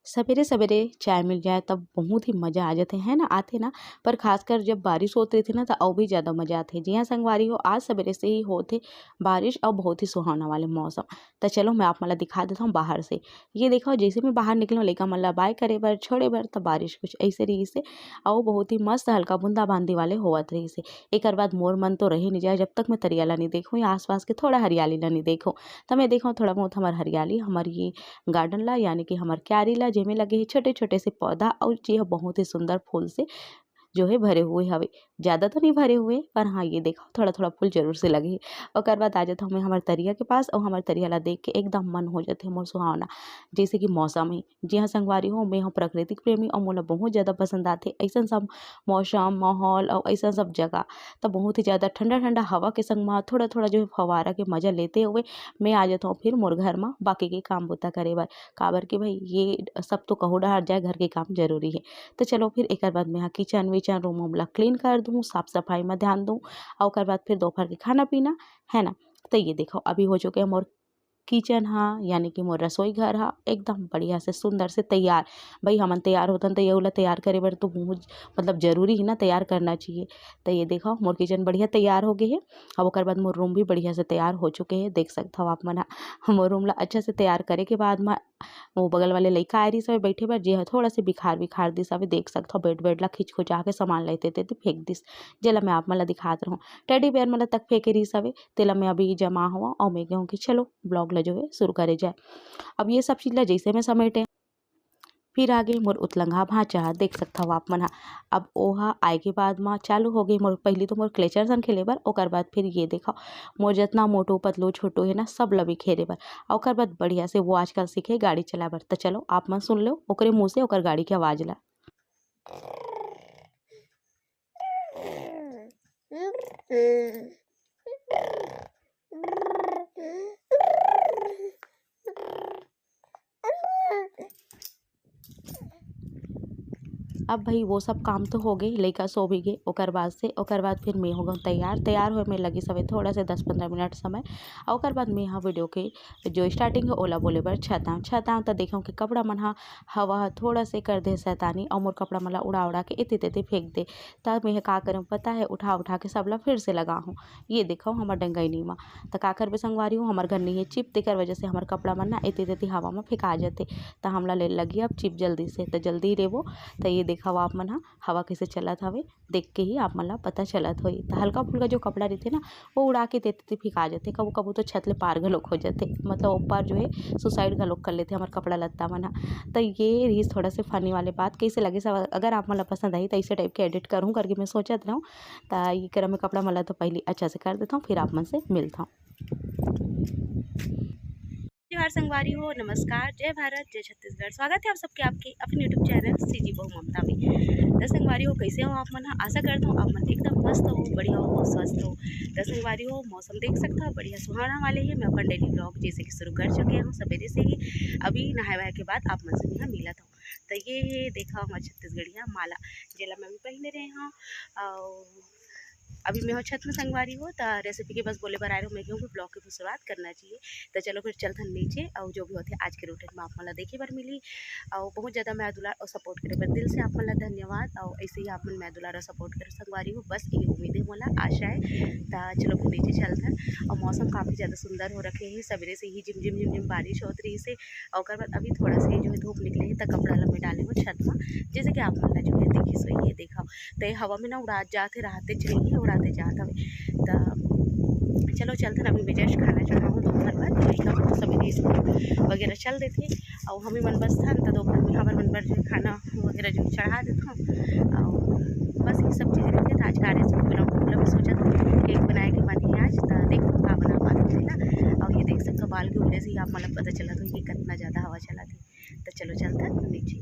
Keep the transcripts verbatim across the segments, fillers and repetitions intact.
सवेरे सवेरे चाय मिल जाए तब बहुत ही मज़ा आ जाथे, है ना? आथे ना, पर खासकर जब बारिश होत रहिथे ना, त अउ भी ज़्यादा मज़ा आथे। जी हाँ संगवारी हो, आज सवेरे से ही होत हे बारिश अउ बहुत ही सुहावना वाले मौसम। त चलो मैं आप मन ला दिखा देथव बाहर से। ये देखो, जैसे मैं बाहर निकलूँ लइका मन ला बाय करे बर, छोड़े बर, त बारिश कुछ ऐसे रहिस हे, अउ बहुत ही मस्त हल्का बूंदाबांदी वाले होवत रहिस हे। एकर बाद मोर मन तो रहे नहीं जाए जब तक मैं तरिया ला नहीं देखूँ या आसपास के थोड़ा हरियाली ला नहीं देखूँ। त मैं देखूँ थोड़ा बहुत हमर हरियाली, हमर ये गार्डन ला, यानी कि हमर क्यारी ला, जेमे लगे हे छोटे-छोटे से पौधा, अउ जे ह बहुत ही सुंदर फूल से जो है भरे हुए हवे। ज़्यादा तो नहीं भरे हुए, पर हाँ, ये देखो, थोड़ा-थोड़ा फूल जरूर से लगे हे। ओकर बाद आ जाथव मैं हमर तरिया के पास, अउ हमर तरिया ला देख के एकदम मन हो जाथे मोर सुहावना, जैसे कि मौसम हे। जी हाँ संगवारी हो, मैं हूँ प्राकृतिक प्रेमी अउ मोला बहुत ज़्यादा पसंद आथे अइसन सब मौसम, माहौल अउ अइसन सब जगह। त बहुत ही ज़्यादा ठंडा-ठंडा हवा के संग म थोड़ा-थोड़ा जो है फव्वारा के मज़ा लेते हुए मैं आ जाथव फिर मोर घर म बाकी के काम बूता करे बर। काबर कि भाई ये सब तो कहूँ डहार जाए, घर के काम जरूरी हे। त चलो फिर एकर बाद मैं ह किचन विचन, रूम वूम ला क्लीन कर दूँ, साफ सफाई म ध्यान दूँ, अउ ओकर बाद फिर दोपहर के खाना पीना, है ना। त ये देखो, अभी हो चुके हे मोर किचन ह, यानी कि मोर रसोई घर ह एकदम बढ़िया से सुंदर से तैयार। भाई हमन तैयार होथन त येहू ला तैयार करे बर तो बहुत, मतलब, जरूरी ही ना, तैयार करना चाहिए। त ये देखो, मोर किचन बढ़िया तैयार हो गए हे। अब ओकर बाद मोर रूम भी बढ़िया से तैयार हो चुके हे। देख सकथव आप मन ह, मोर रूम ला अच्छा से तैयार करे के बाद म वो बगल वाले लइका आए रहिस हवे बैठे बर, जे ह थोड़ा से बिखार बिखार दिस हवे। देख सकथव, बेड बेड ला खिचखुचा के सामान ला एते तेती फेंक दिस, जेला मैं आप मन ला दिखात रहूँ। टेडी बेयर मन ला तक फेंके रहिस हवे, तेला मैं अभी जमा होवं अउ मैं कहूँ कि चलो ब्लॉग ला जो है शुरू करे जाए। अब ये सब चीज ला जैसे मैं समेटे, फिर आगे मोर उतलंघा भांचा, देख सकथव आप मन ह। अब ओहा आए के बाद म चालू हो गई मोर, पहली तो मोर क्लेचर सन खेले बर, ओकर बाद फिर ये देखव मोर जतना मोटू पतलू छोटू हे ना, सब ल बिखेरे बर। अउ ओकर बाद बढ़िया से वो आजकल सीखे गाड़ी चलाए बर। त चलो आप मन सुन लो ओकरे मुँह से ओकर गाड़ी के आवाज़ ला। अब भाई वो सब काम तो हो गए, लइका सो भी गए, ओकर बाद से, ओकर बाद फिर मैं हो गऊँ तैयार। तैयार होए में लगिस हवे थोड़ा से दस पंद्रह मिनट समय। अउ ओकर बाद मैं ह वीडियो के जो स्टार्टिंग है ओला बोले बर छत आऊँ। छत आऊँ त देखूँ कि कपड़ा मन ह हवा ह थोड़ा से कर दे शैतानी, अउ मोर कपड़ा मन ला उड़ा उड़ा के एती तेती फेंक दे। त मैं ह का करूँ पता है, उठा उठा के सब ला फिर से लगाहूँ। ये देखो हमर डंगैनी म, त का करबे संगवारी हो, हमर घर नहीं है चिप, तेकर वजह से हमर कपड़ा मन ना एती तेती हवा म फेंका जथे। त हमला ले लगी अब चिप जल्दी से, त जल्दी लेबो। त ये देखव आप मन ह हवा कैसे चलत हवे, देख के ही आप मन ला पता चलत होही। त हल्का फुल्का जो कपड़ा रहिथे ना, वो उड़ा के एती तेती फेंका जथे, कभू कभू तो छत ले पार घलोक हो जथे, मतलब ऊपर जो है सुसाइड घलोक कर लेथे हमर कपड़ा लत्ता मन ह। त ये रहिस थोड़ा से फनी वाले बात। कैसे लगिस, अगर आप मन ला पसंद आही त ऐसे टाइप के एडिट करहूँ करके मैं सोचत रहूँ। त ये करा मैं कपड़ा मन ला तो पहली अच्छा से कर देथव, फिर आप मन से मिलथव। जोहार संगवारी हो, नमस्कार, जय भारत, जय छत्तीसगढ़। स्वागत है आप सबके आपके अपने YouTube चैनल सीजी बहू ममता में। त संगवारी हो, कैसे हो आप मन ह? आशा करता हूँ आप मन एकदम मस्त हो, बढ़िया हो, स्वस्थ हो। त संगवारी हो, मौसम देख सकता हो, बढ़िया सुहावना वाले ही। मैं अपन डेली ब्लॉग जैसे कि शुरू कर चुके हूँ सवेरे से ही। अभी नहाए वहाए के बाद आप मन से यहाँ मिलत हूँ। त ये हे, देखा हमर छत्तीसगढ़िया माला, जेला मैं अभी पहने रहे हूँ। अउ अभी मैं हो छत में संगवारी हो, त रेसिपी के बस बोले बर आए रहो, मैं कहूँ कि ब्लॉग के शुरुआत करना चाहिए। त चलो फिर चलथन नीचे, अउ जो भी होथे आज के रूटीन में आप मन ला देखे बर मिली। अउ बहुत ज़्यादा मया दुलार अउ सपोर्ट करे बर दिल से आप मन ला धन्यवाद। अउ ऐसे ही आप मन मया दुलार अउ सपोर्ट करो संगवारी हो, बस ये उम्मीद है मोला, आशा है। त चलो फिर नीचे चलथन। अउ मौसम काफ़ी ज़्यादा सुंदर हो रखे है, सवेरे से ही झिम झिम झिम झिम बारिश होत रही से, अउ ओकर बाद अभी थोड़ा से जो है धूप निकले है, त कपड़ा ला मैं डाले हूँ छत में, जैसे कि आप मन ला जो है देखिस होही, ये देखा। त ये हवा में ना उड़ात जात हे, रहते च नहीं है, उड़ाते जात हवे। त चलो चलथन, अभी मैं जस्ट खाना चढ़ाहूँ दोपहर बर, तो लइका मन सब स्कूल वगैरह चल देथे, अउ हमी मन बसथन त दोपहर में हमर मन बर जो है खाना वगैरह जो है चढ़ा देथन। अउ बस ये सब चीज़ रहिथे। त आज का रेसिपी बनाऊँ, मतलब मैं सोचत हूँ केक बनाए के मन है आज, त देखो का बना पात हूँ, है ना। अउ ये देख सकते हो बाल के उड़े से ही आप मतलब पता चलत हो कि कितना ज़्यादा हवा चलत है। त चलो चलथन नीचे।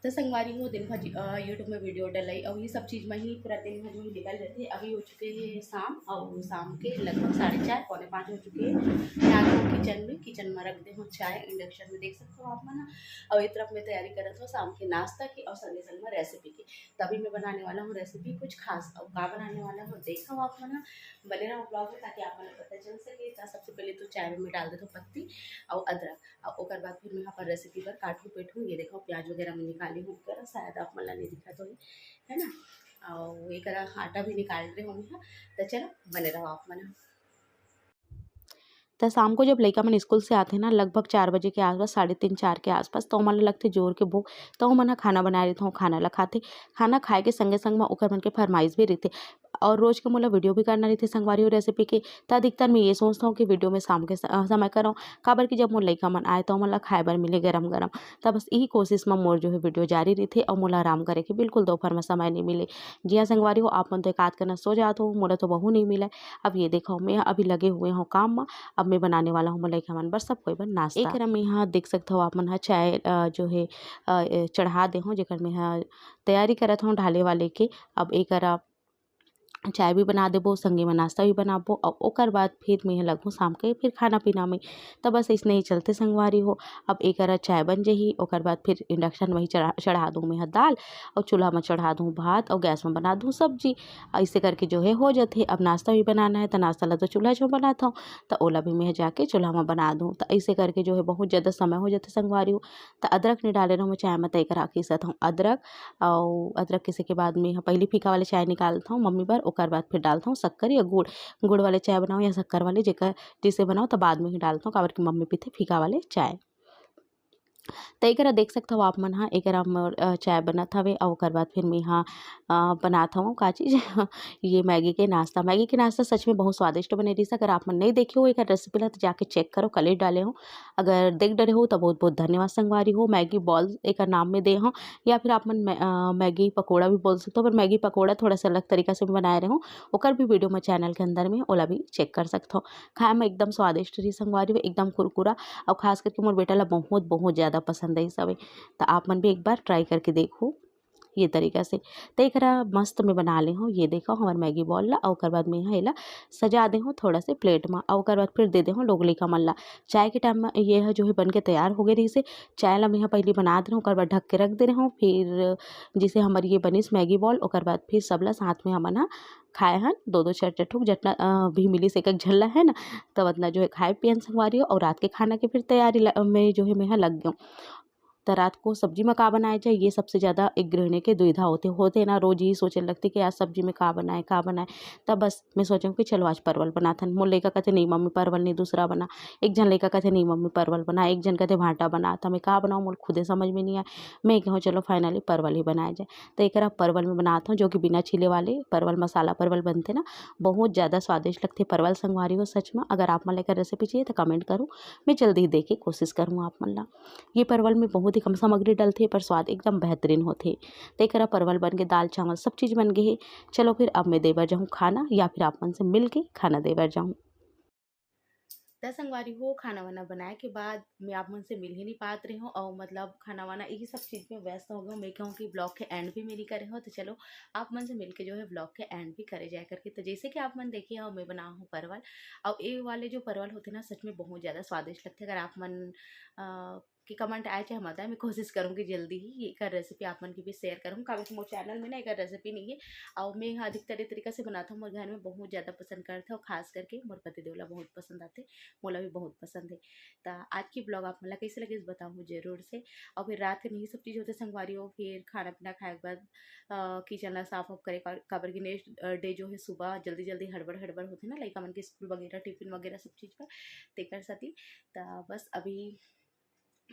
तो संगवारी हो, दिन भर जी-, अ, YouTube में video डलई और ये सब चीज़ में ही पूरा दिन भर जो है निकल जाते। अभी हो चुके हैं शाम और शाम के लगभग साढ़े चार, पौने पाँच हो चुके हैं। मैं आ गई हूँ kitchen में, kitchen में रख दे हूँ चाय induction में, देख सकते हो आप मन। और ये तरफ मैं तैयारी करत हूँ शाम के नाश्ता की और संगे संग में recipe की। तभी मैं बनाने वाला हूँ recipe कुछ खास। और का बनाने वाला हूँ देखो आप मन, बने रहो vlog में ताकि आप मन पता चल सके। तो सबसे पहले तो चाय में मैं डाल देता हूँ पत्ती और अदरक, और ओकर बाद फिर मैं यहाँ पर recipe पर काटूँ पेटूँ। ये देखो प्याज वगैरह मैं निकाली हूँ, कर शायद आप मन ला नहीं दिखत होही, है ना। और एक आटा भी निकाल रहे हूँ यहाँ। तो चलो बने रहो आप मन। तो शाम को जब लइका मन स्कूल से आथे ना, लगभग चार बजे के आसपास, साढ़े तीन, चार के आसपास, तो ओमन ल लगथे जोर के भूख। तो ओमन ह खाना बनाए रहिथे, खाना ल खाथे। खाना खाए के संगे संग म ओकर मन के फरमाइश भी रहिथे। और रोज के मोला video भी करना रहिथे संगवारी हो recipe के, त अधिकतर मैं ये सोचथौं कि video में शाम के स-, अ, समय करौं, काबर कि जब मोर लइका मन आए, त ओमन ला खाए बर मिले गरम गरम। त बस इही कोशिश म मोर जो है video जारी रहिथे, अउ मोला आराम करे के बिल्कुल दोपहर म समय नइ मिले। जी हाँ संगवारी हो, आप मन तो एकाध कना सो जात हो, मोला तो वहू नइ मिलय। अब ये देखो, मैं अभी लगे हुए हौं काम म, अब मैं बनाने वाला हौं मोर लइका मन बर, सब कोई बर नाश्ता। एक करा मैं यहाँ देख सकत हव, आप मन ह चाय, अ, जो है, अ, ए, चढ़ा दे हौं, जेकर मैं ह तैयारी करत हौं ढाले वाले के। अब एक करा चाय भी बना देबो, संगे म नाश्ता भी बनाबो, अउ ओकर बाद फिर मैं ह लगहूँ शाम के फिर खाना पीना में। त बस अइसने ही चलथे संगवारी हो। अब एक करा चाय बन जही, ओकर बाद फिर induction वही चढ़ा, चढ़ा दूँ मैं ह दाल, अउ चूल्हा म चढ़ा दूँ भात, अउ gas म बना दूँ सब्जी। अइसे करके जो है हो जथे। अब नाश्ता भी बनाना है, त नाश्ता ला तो चूल्हा च बनात हौं, त ओला भी मैं ह जाके चूल्हा म बना दूँ। त अइसे करके जो है बहुत ज़्यादा समय हो जथे संगवारी हो। त अदरक नइ डाले रहूँ मैं चाय म, त एकरा पीसत हौं अदरक, अउ अदरक पीसे के बाद में ह पहिली फीका वाले चाय निकालत हौं मम्मी बर, ओकर बाद फिर डालत हौं शक्कर या गुड़। गुड़ वाले चाय बनाओ या शक्कर वाले, जेकर जइसे बनाओ, त बाद में ही डालत हौं, काबर कि मम्मी पीथे फीका वाले चाय। त एकरा देख सकत हव आप मन ह, एकरा मोर, अ, चाय बनत हवे, अउ ओकर बाद फिर मैं ह, अ, बनात हवं का चीज ये मैगी के नाश्ता। मैगी के नाश्ता सच में बहुत स्वादिष्ट बने रहिस। अगर आप मन नइ देखे हो एकर recipe ला, त जाके check करो, कल ही डाले हौं। अगर देख डरे हो, त बहुत बहुत धन्यवाद संगवारी हो। मैगी ball एकर नाम में दे हौं, या फिर आप मन मै-, अ, मैगी पकौड़ा भी बोल सकते हो, पर मैगी पकौड़ा थोड़ा सा अलग तरीका से मैं बनाए रहे हौं, ओकर भी video मैं channel के अंदर में, ओला भी check कर सकत हो। खाए में एकदम स्वादिष्ट रहिस संगवारी हो, एकदम कुरकुरा, अउ खास करके मोर बेटा ला बहुत, बहुत ज़्यादा पसंद आइस हवे। त आप मन भी एक बार try करके देखो ये तरीका से। त एकरा मस्त में बना ले हौं, ये देखो हमर मैगी ball ला, अउ ओकर बाद में ह एला सजा दे हौं थोड़ा से plate म, अउ ओकर बाद फिर दे दे हौं लोग लइका मन ला। चाय के time म ये ह जो है बन के तैयार हो गे रहिस हे। चाय ला मैं ह पहिली बना दे रहौं, ओकर बाद ढक के रख दे रहौं। फिर जइसे हमर ये बनिस मैगी ball, ओकर बाद फिर सब ला साथ में हमन ह खाए हन, दो दो चार चार ठुक, जतना, अ, भी मिलिस एक एक झन ला, है ना, तब अतना जो है खाए पियन संगवारी हो, अउ रात के खाना के फिर तैयारी ला, में जो है मैं ह लग गेंव। त रात को सब्जी म का बनाए जाए, ये सबसे ज़्यादा एक गृहिणी के दुविधा होथे, होथे ना, रोज यही सोचे लगथे कि आज सब्जी में का बनाए, का बनाए। त बस मैं सोचेंव कि चलो आज परवल बनाथन। मोर लइका कथे, "नहीं मम्मी, परवल नहीं, दूसरा बना।" एक झन लइका कथे, "नहीं मम्मी, परवल बना।" एक झन कथे, "भांटा बना।" त मैं का बनाऊँ, मोर खुदे समझ में नहीं आए। मैं कहूँ, "चलो finally परवल ही बनाए जाए।" त एकरा परवल में बनात हौं, जो कि बिना छीले वाले परवल, मसाला परवल बनथे ना, बहुत ज़्यादा स्वादिष्ट लगथे परवल संगवारी हो सच में। अगर आप मन ला एकर recipe चाहिए त comment करो, मैं जल्दी ही दे के कोशिश करूँ आप मन ला। ये परवल में बहुत ही कम सामग्री डलथे, पर स्वाद एकदम बेहतरीन होथे। त एकरा परवल बन के दाल चावल सब चीज़ बन गे हे। चलो फिर अब मैं दे बर जाहूँ खाना, या फिर आप मन से मिल के खाना दे बर जाहूँ। त संगवारी हो, खाना वाना बनाए के बाद मैं आप मन से मिल ही नहीं पात रहे हूँ, और मतलब खाना वाना यही सब चीज़ में व्यस्त हो गए हूँ। मैं कहूँ कि vlog के end भी मैं नहीं करे हूँ, तो चलो आप मन से मिलके जो है vlog के end भी करे जाए करके। तो जैसे कि आप मन देखे हो, मैं बना हूँ परवल, और ये वाले जो परवल होते ना, सच में बहुत ज़्यादा स्वादिष्ट लगते। अगर आप मन, अ, के comment आए चाहे मत आए, मैं कोशिश करूँगी जल्दी ही एकर recipe आप मन के बीच share करूँ, काबर कि मोर channel में ना एकर recipe नहीं है, और मैं अधिकतर ये तरीका से बनाता हूँ, मोर घर में बहुत ज़्यादा पसंद करते, और खास करके मोर पति देव ला बहुत पसंद आते, मोला भी बहुत पसंद है। त आज की vlog आप मन ला कैसे लगे, बताओ जरूर से। और फिर रात के नहीं सब चीज़ होते संगवारी हो, फिर खाना पीना खाए के बाद, अ, kitchen ला साफ वाफ करे, का-, काबर कि next, अ, day जो है सुबह जल्दी जल्दी हड़बड़ हड़बड़ होते ना, लइका मन के school वगैरह, tiffin वगैरह सब चीज़ का, तेकर सेती। त बस अभी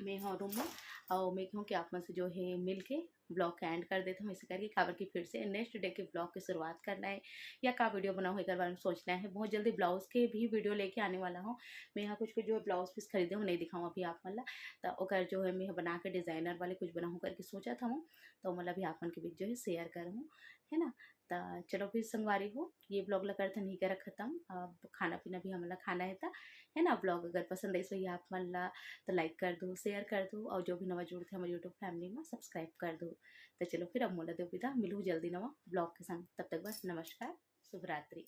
मैं हूँ room में, और मैं कहूँ कि आप मन से जो है मिल के ब्लॉग के एंड कर देता हूँ ऐसे करके, काबर कि फिर से नेक्स्ट डे के ब्लॉग की शुरुआत करना है या का वीडियो बनाऊँ, एकर बारे में सोचना है। बहुत जल्दी ब्लाउज के भी वीडियो लेके आने वाला हूँ। मैं यहाँ कुछ कुछ जो ब्लाउज पीस खरीदे हूँ, नहीं दिखाऊँ अभी आप मन ला, तो ओकर जो है मैं बना के डिजाइनर वाले कुछ बनाऊँ करके सोचा था हूँ, तो मतलब अभी आप मन के बीच जो है शेयर करूँ, है ना। तो चलो फिर संगवारी हो, ये ब्लॉग ला करथन ही करा खत्म। अब खाना पीना भी हमला खाना है, त है ना। ब्लॉग अगर पसंद आइस होही आप मन ला, तो लाइक कर दो, शेयर कर दो, और जो भी नवा जुड़ते हमारे यूट्यूब फैमिली में, सब्सक्राइब कर दो। तो चलो फिर अब मोला दो विदा, मिलूँ जल्दी नवा ब्लॉग के संग। तब तक बस नमस्कार, शुभ रात्रि।